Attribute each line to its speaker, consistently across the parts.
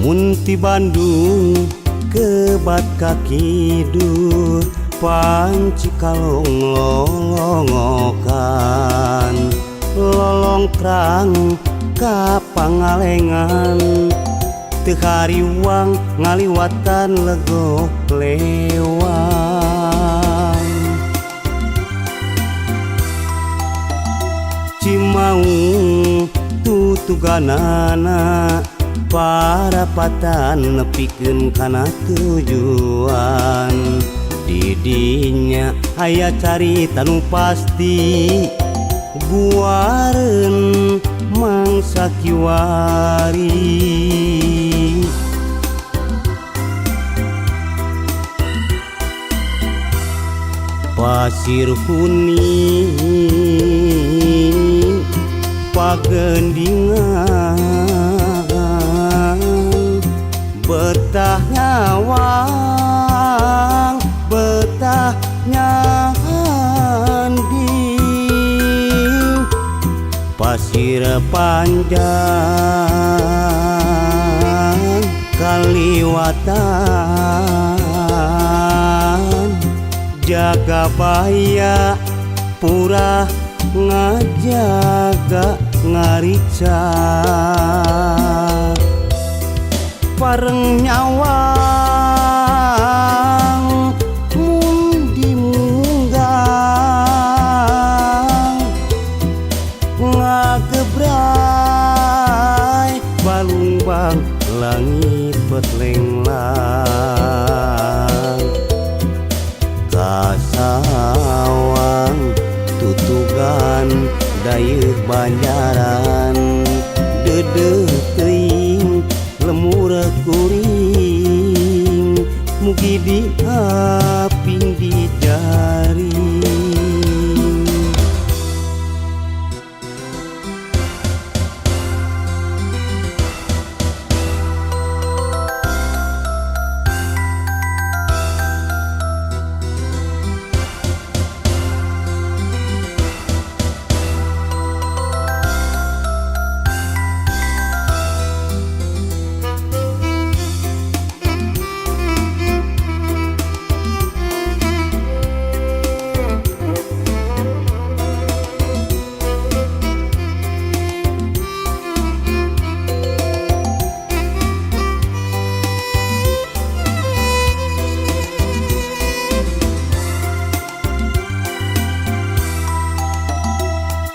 Speaker 1: Mun ti Bandung kebat ka kidul, panci kalong lolongokan, lolongkrang ka Pangalengan, teu hariwang ngaliwatan Legok Lewang. Cimaung tutuganana parapatan nepikeun kana tujuan. Didinya aya carita nu pasti, guareun mangsa kiwari. Pasir kuning pagendingan, betah nyawang betah nyanding, pasir panjang kaliwatan, jaga bahaya purah ngajaga ngarica. Pareng nyawang mun dimunggang, ngagebrai balungbang langit petlenglang. Kasawang tutugan dayeuh Banjaran, deudeuh teuing lemur kuring, mugi diaping di jari.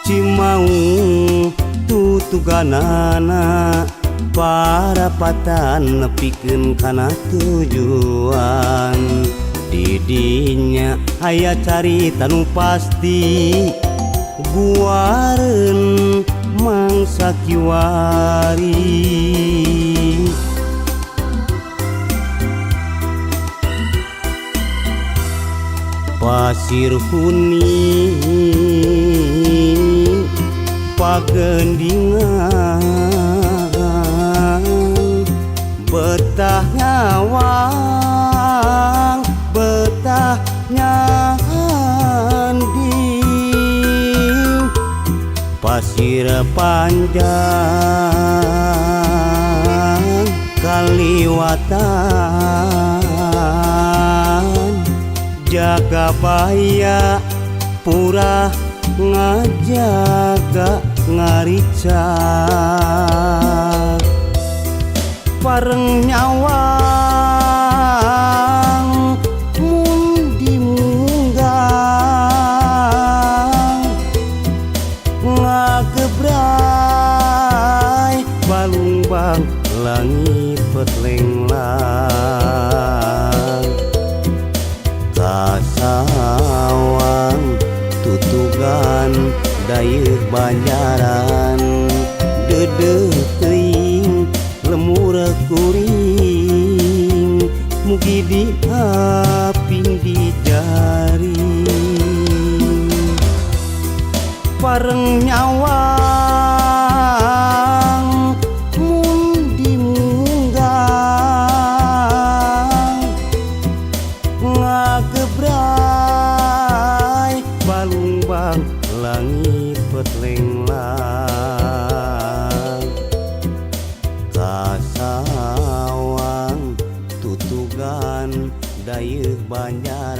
Speaker 1: Cimaung tutuganana parapatan nepikeun kana tujuan. Didinya aya carita nu pasti, guareun mangsa kiwari. Pasir kuning pagendingan, betah nyawang betah nyanding, pasir panjang kaliwatan, jaga bahaya purah ngajaga ngarica. Pareng nyawang mun dimunggang, ngagebrai balungbang langit petlenglang. Kasawang tutugan dayeuh Banjaran, deudeuh teuing lemur kuring, mugi diaping di jari. Pareng nyawang mun dimunggang, ngagebrai balungbang langit petlenglang. Kasawang Banjar.